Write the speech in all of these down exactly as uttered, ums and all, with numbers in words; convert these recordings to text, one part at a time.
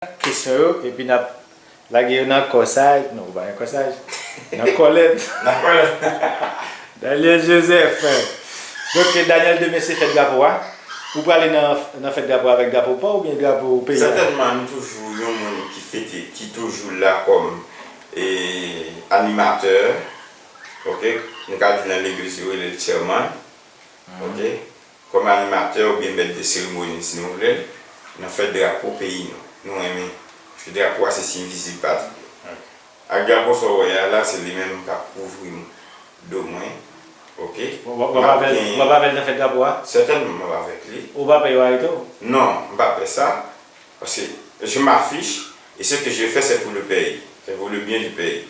kesyon yo, epi n ap lage yo nan kòsaj, non, pa nan kòsaj, nan kòlèt. Nan kòlèt. Daniel Joseph. Donk, Daniel, demen se fèt drapo a. Ou prale nan, nan fèt drapo avèk drapo pa w oubyen drapo peyi a? Sètènman, nou toujou yon moun ki fete, ki toujou la kòm, e, animatè. Ok? Nou ka di nan legliz, yo rele l chairman. Ok? Kòm animatè oubyen mèt de seremoni, si nou vle, nan fèt drapo peyi nou. Nou renmen. Paske drapo a se siy vizib patri. Ak drapo sa w wè a la, se li menm k ap kouvri m, do mwen. Ok? W ap, w ap avè l, w ap avè l nan fèt drapo a? Sètènman, m ap avèk li. Ou pa pè yo arete w? Non, m pa pè sa. Paske je m'affiche, et ce que je fais, c'est pour le pays. C'est pour le bien du pays.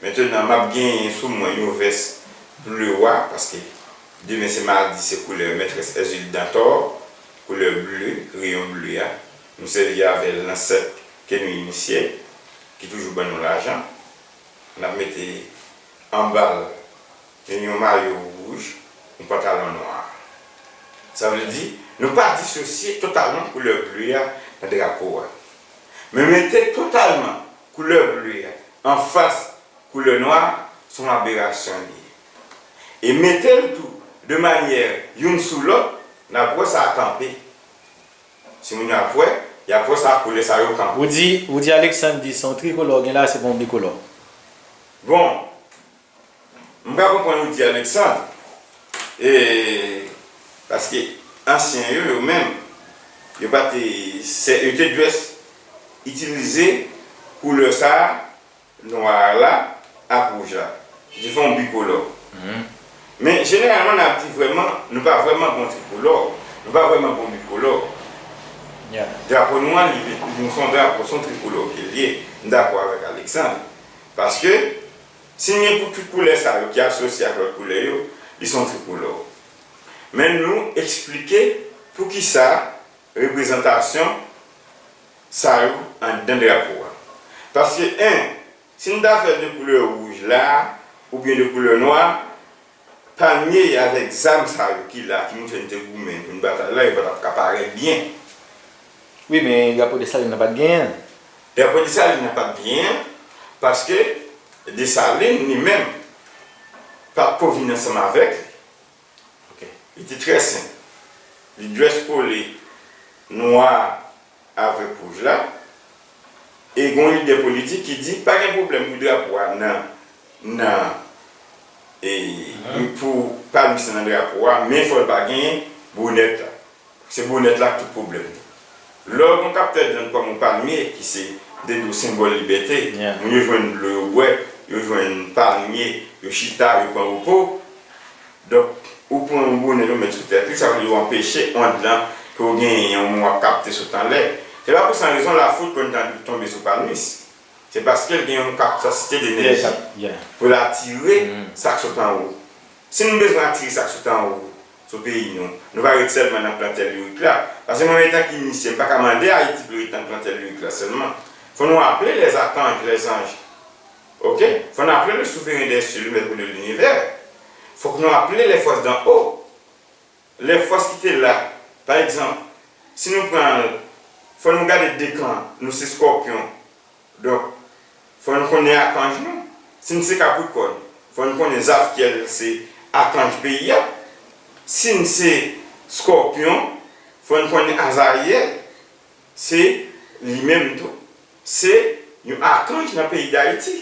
Mentenan, m ap genyen sou mwen yon vès ble wa, paske demen se madi, se koulè Mètrès Èzilda Tò, koulè ble, reyon ble a. Nou sèvi avè l nan sèk ke nou inisye, ki toujou ban nou lajan. N ap mete anba l yon mayo wouj, yon pantalon nwa. Sa vle di, nou pa disosye totalman koulè ble a nan drapo a. Men mete totalman koulè ble a anfas koulè nwa, se yon aberasyon li ye. E mete l tou de manyè youn sou lòt, n ap wè sa kanpe. Si moun yo ap wè, y ap wè sa koulè sa yo kanpe. Ou di, ou di Alexandre di se yon trikolò, gen la se pa yon bikolò. Bon, m ka konprann ou di Alexandre, e, paske ansyen yo, yo menm, yo pa te, se, yo te dwes itilize koulè sa a, nwa a la ak wouj la. Li te fè yon bikolò. Men, jeneralman, n ap di vrèman, nou pa vrèman gon trikolò, nou pa vrèman gon bikolò. Drapo nou an, li, li se yon drapo, se yon trikolò ke l ye. M dakò avèk Alexandre. Paske, si n gen pou tout koulè sa yo ki asosye ak lòt koulè yo, li se yon trikolò. Men nou eksplike poukisa reprezantasyon sa yo anndan drapo a. Paske, en, si n ta fè de koulè wouj la, oubyen de koulè nwa, palmye avèk zam sa yo ki la, ki montre n te goumen pou n batay la, yo pa t ap ka parèt byen. Wi, men drapo Desalin nan pa t genyen l. Drapo Desalin nan pa t genyen l, paske Desalin, li menm, pa t ko vin ansanm avèk li. Ok. Li te trè senp. Li dress kole nwa avèk wouj la. E gen yon lidè politik ki di pa gen pwoblèm pou drapo a nan, nan, e, pou palmis nan drapo a, men fò l pa genyen bonèt la. Se bonèt la k tout pwoblèm. Lè w gen yon kaptè dàn kòm yon palmye, ki se de do senbòl libète, moun yo jwenn dlo yo bwè, yo jwenn palmye, yo chita, yo pran repo. Donk, ou pran yon bonèt ou met sou tèt li, sa vle di w anpeche ond lan ke w genyen an, w ap kapte sot anlè. Se pa pou san rezon lafouy konn tonbe sou palmis. Se paske l gen yon kapasite de enèji pou l atire sa k sot anwo. Si nou bezwen atire sa k sot anwo sou peyi nou, nou pa ret sèlman nan plantè lirik la. Paske mwen, etan ki misye, m pa ka mande Ayiti pou l ret nan plantè lirik la sèlman. Fò nou aple les archanges, les anges. Ok? Fò nou aple le souverain des cieux, le maître de l'univers. Fòk nou aple les forces d'en haut. Lè fòs ki te la, pa egzanp, si nou pran, fò nou gade dekan, nou se Skòpyon. Donk, fò nou konnen akanj nou. Si n se Kaprikòn, fò nou konnen Zafyèl se akanj peyi a. Si n se Skòpyon, fò nou konnen Azayèl se li menm tou. Se yon akanj nan peyi Dayiti.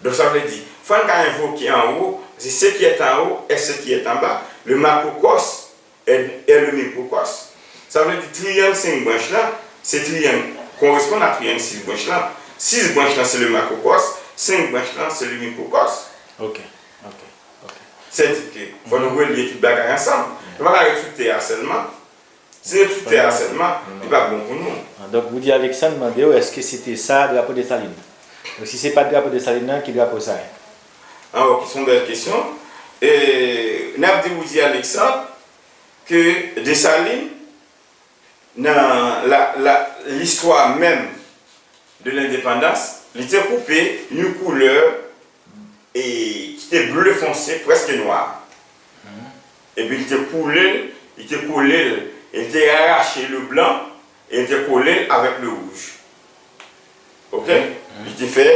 Donk, sa vle di, fò n ka envoke anwo, se ce qui est en haut et ce qui est en bas, le macrocosme et, et le microcosme. Sa vle di, triyang senk branch lan, se triyang koresponn a triyang sis branch lan. Sis branch lan, se le macrocosme, senk branch lan, se le microcosme. Ok, ok, ok. Sètadi ke fò nou relye tout bagay ansanm. Nou pa ka ret sou tè a sèlman. Si se sou tè a sèlman, li p ap bon pou nou. Donk, Roudy Alexandre mande w, èske se te sa drapo Desalin? Donk, si se pa t drapo Desalin nan, ki drapo sa ye? Ah, ok, se yon bèl kesyon. E, n ap di Roudy Alexandre ke Desalin, nan la, la, listwa menm de lendepandans, li te koupe yon koulè e ki te ble fonse, prèske nwa. Epi li te koule l, li te kole l, e li te arache le blan E l te kole l avèk le wouj. Oke? Li te fè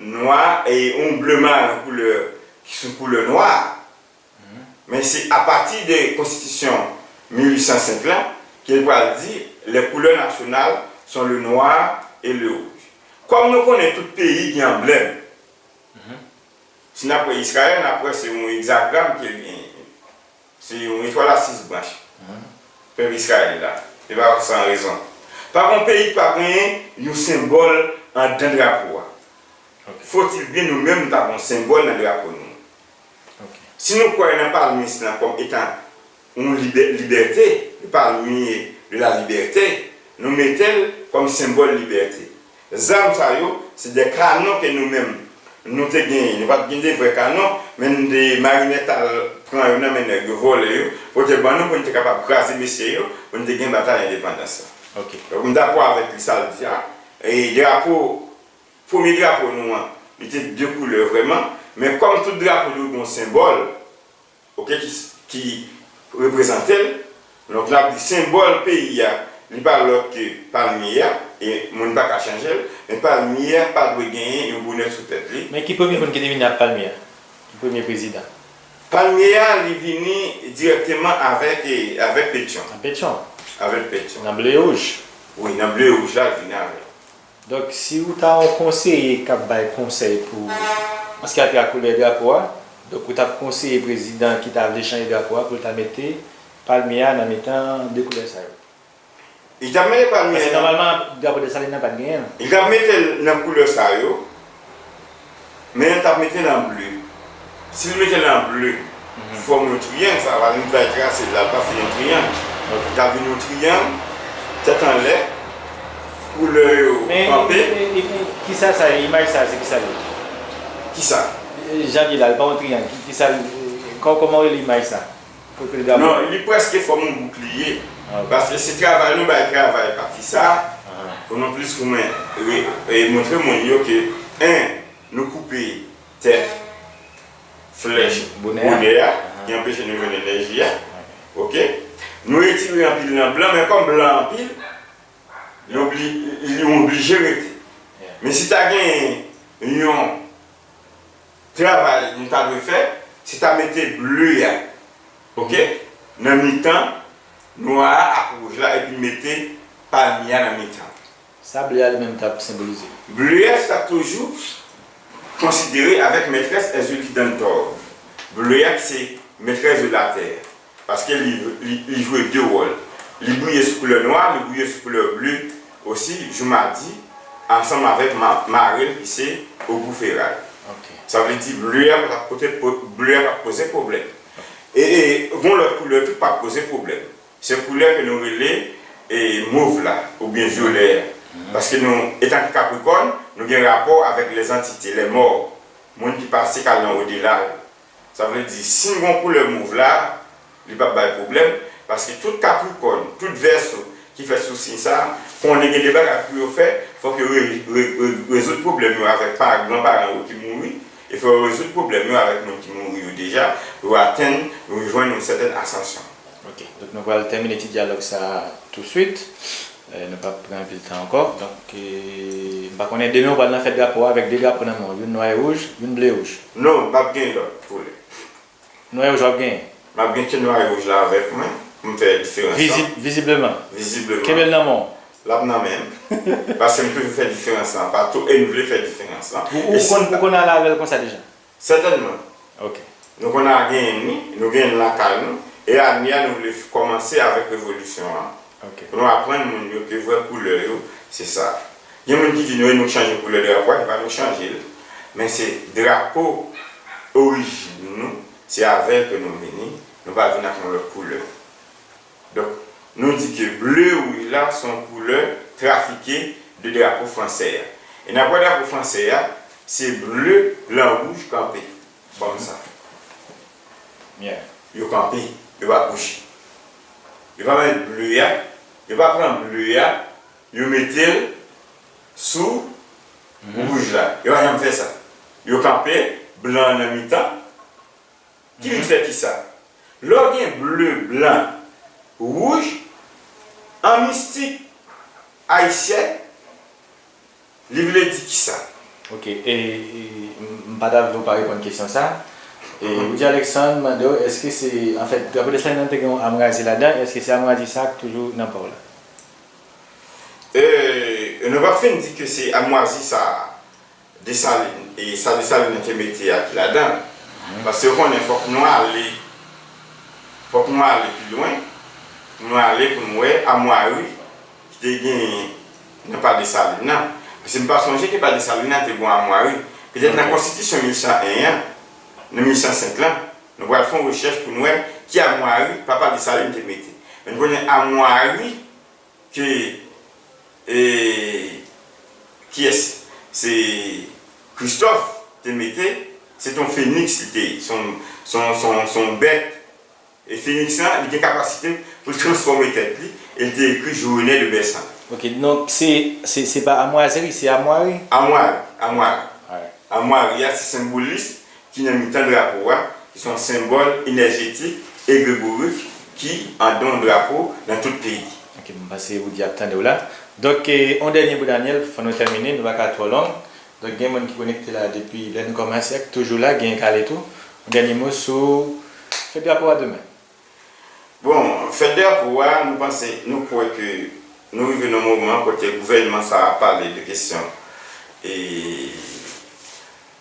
nwa e yon ble maren koulè ki se yon koulè nwa. Men se apati de konstitisyon mil uit san senk la ke l pral di les couleurs nationales sont le noir et le rouge. Kòm nou konnen tout peyi gen anblèm, si n ap wè Izrayèl, n ap wè se yon egzagram ke l genyen. Se yon etwal a sis branch. Pèp Izrayèl la, se pa san rezon. Pa gen yon peyi ki pa genyen yon senbòl anndan drapo a. Fotil byen nou menm nou ta gen yon senbòl nan drapo nou. Si nou kwè nan palmis lan kòm etan yon libè, libète, le palmier de la liberté, nou mete l kòm senbòl libète. Zam sa yo, se de kanon ke nou menm, nou te genyen. Nou pa t gen de vrè kanon, men nou te marinèt al pran yo nan men nèg yo, vòlè yo, pote ban nou pou nou te kapab kraze mesye yo, pou nou te gen batay endepandans lan. Donk, m dakò avèk li sa l di a. E drapo, premye drapo nou an, li te de koulè vrèman, men kòm tout drapo yo gen yon senbòl, oke, ki, ki reprezante l. Donk, n ap di senbòl peyi a, li pa lòt ke palmye a, e moun pa ka chanje l, men palmye a pa dwe genyen yon bonè sou tèt li. Men ki premye moun ki te vini ak palmye a? Ki premye prezidan? Palmye a, li vini dirèkteman avèk, e, avèk petyon. Nan petyon? Avèk petyon. Nan ble e wouj? Wi, nan ble e wouj la, li vini avèk. Donk, si ou ta yon konseye k ap bay konsèy pou, an se ki afè koulè drapo a, donk, ou t ap konseye prezidan ki ta vle chanje drapo a pou l ta mete palmye a nan mitan de koulè sa yo? Li t ap mete palmye a nan. Paske nòmalman, drapo Desalin nan pa t genyen l. Li t ap mete l nan koulè sa yo, men l t ap mete l an ble. Si l mete l an ble, fòm yon triyang, sa va vin bay trase la, l pa fin yon triyang. Li ta vin yon triyang, tèt anlè, koulè yo kanpe. Men, e, e, e, kisa sa ye? Imaj sa, se kisa l ye? Kisa? E, jan l ye la, li pa yon triyang. Ki, kisa l, e, kò-, kòman w rele imaj sa? Kote l gade? Non, li prèske fòm yon boukliye. Ah, ok. Paske se travay nou bay travay pati sa, pou nou plis ou mwen re-, e, montre moun yo ke, en, nou koupe tèt flèch bonè a, ki anpeche nou jwenn enèji a. Oke? Nou retire anpil nan blan, men kòm blan anpil, li obli-, li oblije rete. Men si ta gen yon travay nou ta dwe fè, se ta mete ble a, oke, nan mitan nwa a ak wouj la, epi mete palmye a nan mitan. Sa ble a li menm t ap senbolize? Ble a, se t ap toujou konsidere avèk maîtresse Erzulie Dantor. Ble a ki se maîtresse de la terre. Paske li, li, li jwe de wòl. Li briye sou koulè nwa, li briye sou koulè ble osi, jou madi, ansanm avèk ma-, mare l ki se Ogou Feray. Sa vle di ble a p ap pote, ble a p ap poze pwoblèm. E, e, gon lòt koulè tou k p ap poze pwoblèm. Se koulè ke nou rele, e, mov la, oubyen vyolè a. Paske nou, etan ke Kaprikòn, nou gen rapò avèk les entités, les morts, moun ki pase k al nan odela yo. Sa vle di, si n gon koulè mov la, li p ap bay pwoblèm, paske tout Kaprikòn, tout Vèso ki fèt sou siy sa a, konnen gen de bagay pou yo fè, fòk yo re-, re-, re-, rezoud pwoblèm yo avèk pa-, granparan yo ki mouri, e fò yo rezoud pwoblèm yo avèk moun ki mouri yo deja, pou yo atenn, pou yo jwenn yon sètèn asansyon. Ok, donk nou pral tèmine ti dyalòg sa a touswit. Eh, nou p ap pran anpil tan ankò. Donk, eh, m pa konnen, demen ou pral nan fèt drapo a avèk de drapo nan men w, youn nwa e wouj, youn ble e wouj. Non, m p ap gen lòt koulè. Nwa e wouj w ap genyen? M ap gen ke nwa e wouj la avèk mwen, pou m fè diferans lan. Vizib-, vizibleman. Vizibleman. Kenbe l nan men w. L ap nan men m. Paske m toujou fè diferans lan, patou, e m vle fè diferans lan. Ou, ou konn, ou konn ale avè l konsa deja? Sètènman. Ok. Nou konn al genyen li, nou genyen l lakay nou, e ane a nou vle f-, kòmanse avèk revolisyon an. Ok. Pou nou aprann moun yo ke vrè koulè yo, se sa. Gen moun ki di nou, e nou k chanje koulè drapo a, se pa nou k chanje l. Men se drapo orijin nou, se avè l ke nou vini, nou pa vin ak yon lòt koulè. Donk, nou di ke ble wouj la se yon koulè trafike de drapo fransè a. E n ap wè drapo fransè a, se ble, blan, wouj kanpe. Kòmsa. Yo kanpe, yo pa kouche. Yo pa met ble a, yo pa pran ble a, yo mete l sou wouj la. Yo pa janm fè sa. Yo kanpe, blan an nan mitan. Ki vin fè kisa? Lè w gen ble, blan, wouj, an mistik, ayisyèn, li vle di kisa? Ok, e, e, m, m pa ta vle w pa reponn kesyon sa. E, Woody Alexandre mande w, èske se, anfèt, drapo Desalin nan te gen yon amwazi ladan, èske se amwazi sa k toujou nan pò w la? E, nou p ap fin di ke se amwazi sa Desalin, e sa Desalin nan te mete a ki ladan. Paske w konnen, fòk nou ale, fòk nou ale pi lwen, pou nou ale pou nou wè amwari ki te genyen nan pa Desalin nan. Paske m pa sonje ke pa Desalin nan te gon amwari. Petèt nan konstitisyon mil san en an, nan mil san senk lan, nou pral fè yon rechèch pou nou wè ki amwari papa Desalin te mete. Men nou konnen amwari ke, e, kiyès? Se Kristòf te mete, se t on feniks li te ye, se on, se on, se on, se on bèt. E feniks lan, li gen kapasite pou l transfòme tèt li, e l te ekri Je renais de Baie Sainte. Ok, donk se, se, se pa amwazri, se amwari? Amwari, amwari. Amwari a se senbolis ki nan mitan drapo a, ki se yon senbòl enèjetik, egregorik, ki anndan yon drapo nan tout peyi. Ok, m panse Woody ap tande w la. Donk, e, yon dènye mo, Daniel, fò nou tèmine, nou pa ka twò long. Donk, gen moun ki konekte la depi lè nou kòmanse, ak toujou la, gen kale tou. Yon dènye mo sou fèt drapo a demen. Bon, fèt drapo a, nou panse, nou kwè ke nou rive nan yon moman kote gouvènman sa a pale de kesyon, e,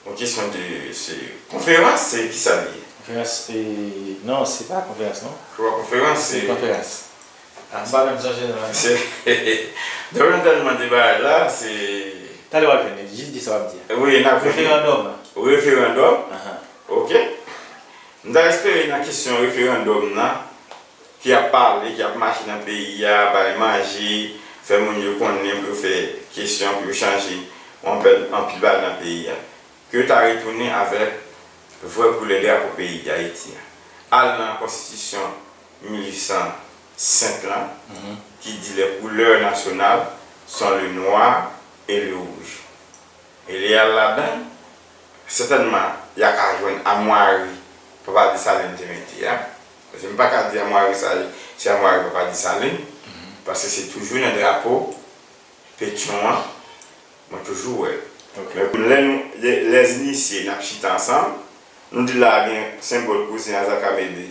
yon kesyon de, se konferans, se kisa li ye? Konferans, e, non, se pa konferans, non. Se pa konferans, se konferans. Ah, m pa menm sonje non an. Se, Donald Trump mande bagay la, se Talè w ap jwenn li, jis di sa w ap di a. Wi, n ap jwenn li. Referandòm. Referandòm. Ahan. Ok. M ta espere nan kesyon referandòm nan, ki ap pale, ki ap mache nan peyi a, bay manje, fè moun yo konnen pou yo fè kesyon, pou yo chanje anpil, anpil bagay nan peyi a, ke yo ta retounen avèk vrè koulè drapo peyi Dayiti a. Al nan konstitisyon mil uit san senk lan, ki di les couleurs nationales sont le noir et le rouge. E lè y al ladan, sètènman, y a ka jwenn amwari papa Desalin te mete a. Paske m pa ka di amwari sa, se amwari papa Desalin, paske se toujou nan drapo Petyon an, mwen toujou wè l. Ok. Men lè nou, lè, lè inisye, n ap chita ansanm, nou di la gen senbòl kouzen a Zaka Mede,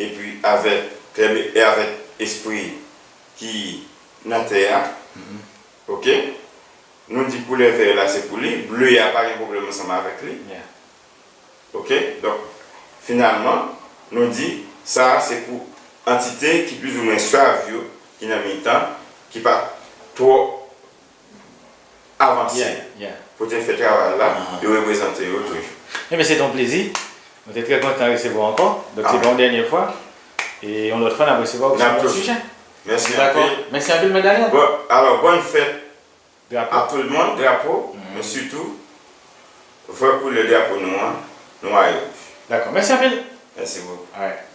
epi avèk, e avèk espri ki nan tè a. Ok? Nou di koulè vè la se pou li, ble a pa gen pwoblèm ansanm avèk li. Ok? Donk, finalman, nou di sa a se pou antite ki plizoumwen swav yo, ki nan mitan, ki pa twò avanse pou te fè travay la, yo reprezante yo toujou. Ebyen, se te yon plezi. Nou te trè kontan resevwa w ankò. Donk, se pa yon dènye fwa. E yon lòt fwa, n ap resevwa w sou yon lòt sijè. Mèsi anpil. Mèsi anpil, Mèt Daniel. Bon, alò, bòn fèt a tout le monde, drapo, men sitou, vwè koulè drapo nou an, nwa e wouj. Dakò. Mèsi anpil. Mèsi bokou. Alright.